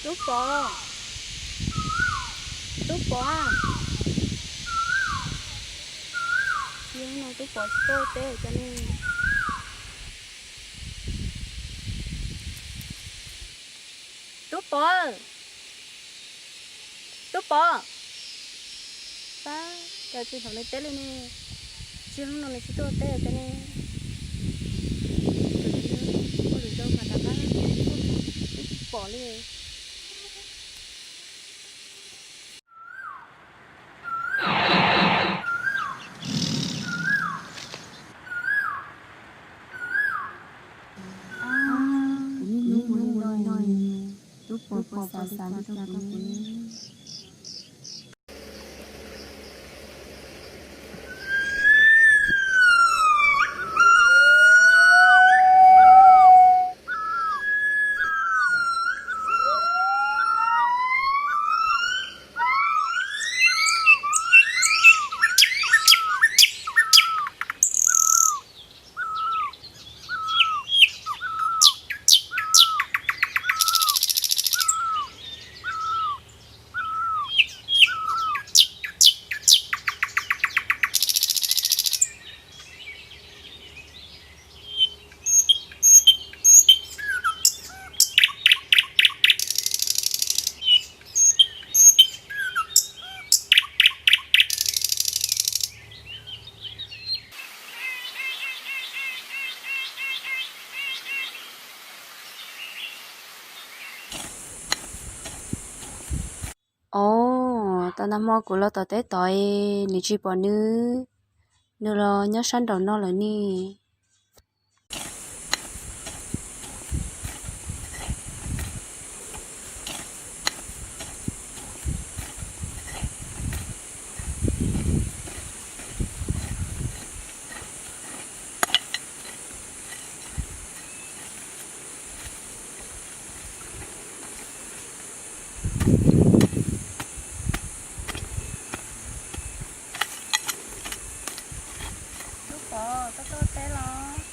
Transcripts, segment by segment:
Tub Pov, Tub Pov, tsis yog no Tub Pov tsis tuaj teb cov ne. Tub Pov, Tub Pov, pab cas tsis hnov nws teb li ne. Tsis yog hnub no nws tsis tuaj teb cov ne. Ua lus zoo mas rov qab, twb tsis pom li. Kuv niaj hnub mus li no, Tub Pov puas xav li cas rau kuv? Os, tau nag hmo kuv los tom teb tod, nws tsis pom nws, nws los nyob sab nraum no lawm ne. Tub Pov, koj tuaj teb los?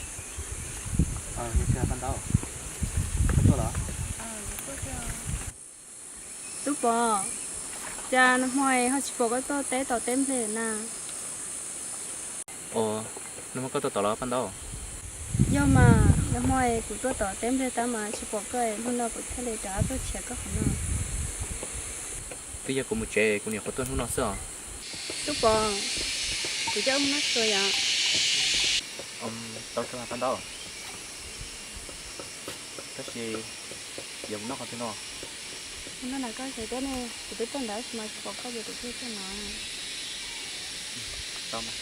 Paj Ntaub, koj tuaj los? Tub Pov, cas nag hmo ho tsis pom koj tuaj teb tom teb nplej na? Os, nag hmo koj tuaj tom los Paj Ntaub? Yog mas, nag hmo kuv tuaj tom teb nplej tab mas tsis pom koj, hnub no kuv thiaj li rov qab tuaj tshiav koj qhov no. Twb yog kuv mus tsev kuv nyuam qhuav tuaj hnub no xwb os. Tub Pov, kuv coj mus noj tshua yom? Tau kawg Paj Ntaub. Tab sis yog mus noj qhov twg no? Mus noj nram koj tsev teb ne, kuv twb tuaj ntawd tab sis mas tsis pom koj ces kuv thiaj tuaj no. Tau mas.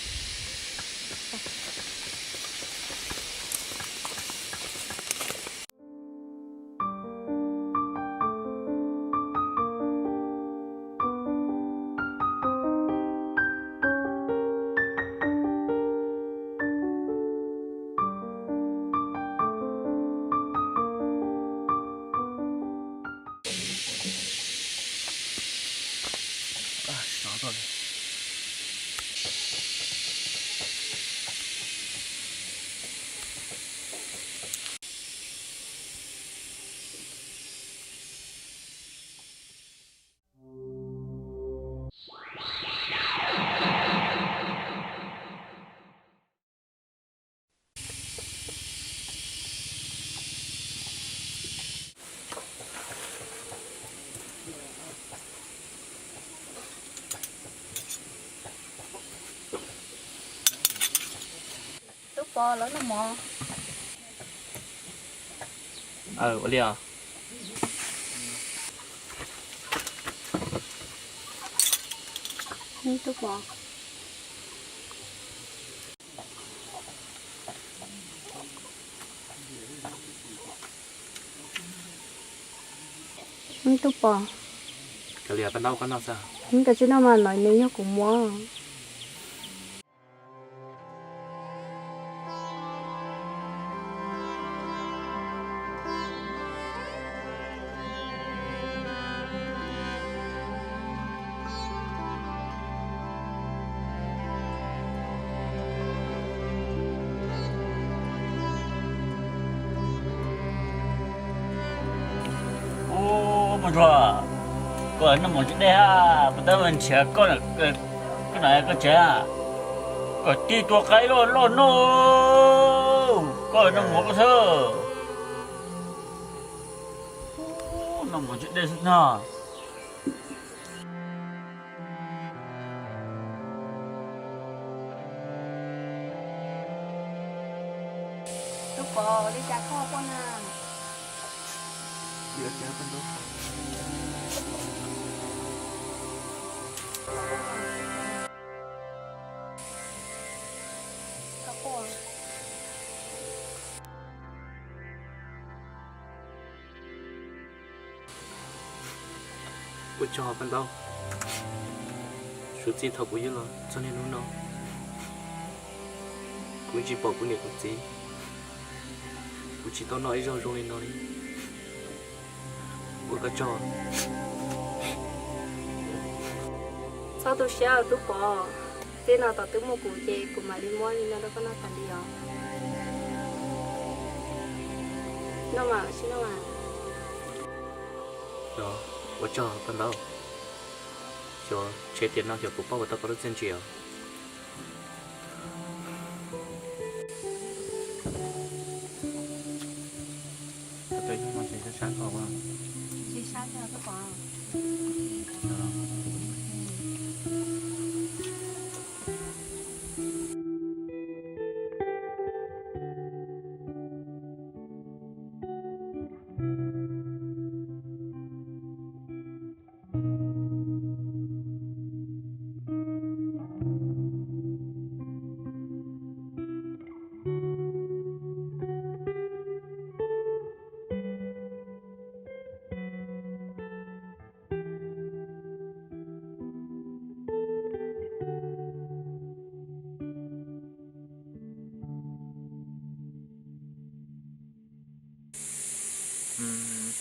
Tub Pov, lawv noj mov. Aw, ua li os. Tub Pov. Tub Pov. Koj tsis noj mas no nws yog kuv muab. Ub, muaj Koj noj mov tsis dej ha, puas tab mas nrhiav koj, koj na koj tsev, kom tib tug qaib loj loj noj, koj noj mov koj xwb. Noj mov tsis dej xwb no. Tub Pov, li cas koj quaj na? Ua tsaug paj ntaub, suav txij thaum kuv yug los txog niaj hnub no, kuv tsis pom kuv niam kuv txiv, kuv tsis tau noj ib zaug zoo li no li. Ua koj tsaug. Txhob tu siab Tub Pov, tej no tom twb muaj kuv ces kuv mam li muab li no rau koj noj tas li os. Noj mas, sim noj mas. Ua tsaug paj ntaub, xyov tshev tiam no xyov kuv paub puas tau koj lub txiaj ntsig os.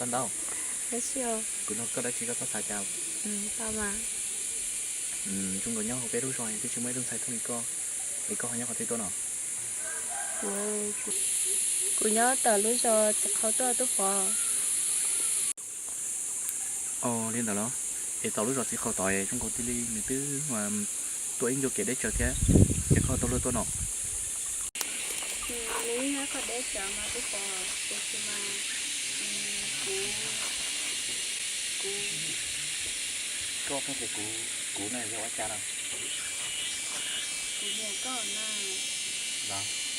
Paj ntaub, kuv nug koj dab tsi koj txhob xav cas. Zoo nkaus nyob hauv peb lub zos twb tsis muaj ib tug ntxhais thooj li koj, es koj ho nyob qhov twg tuaj no? Kuv nyob tom lub zos Txiv Qhau tuaj Tub Pov. Ua li ntawd los? Es tom lub zos Txiv Qhau tod zoo nkaus tiag li nws twb tuaj ib ncua kev deb tsawv thiab, ces koj tau luag tuaj no? Nws yeej yog qhov deb tsawv mas Tub Pov, tiam sis mas kuv, kuv, koj pheej tias kuv, kuv na yog ua cas no? Kuv nyiam koj na. Los?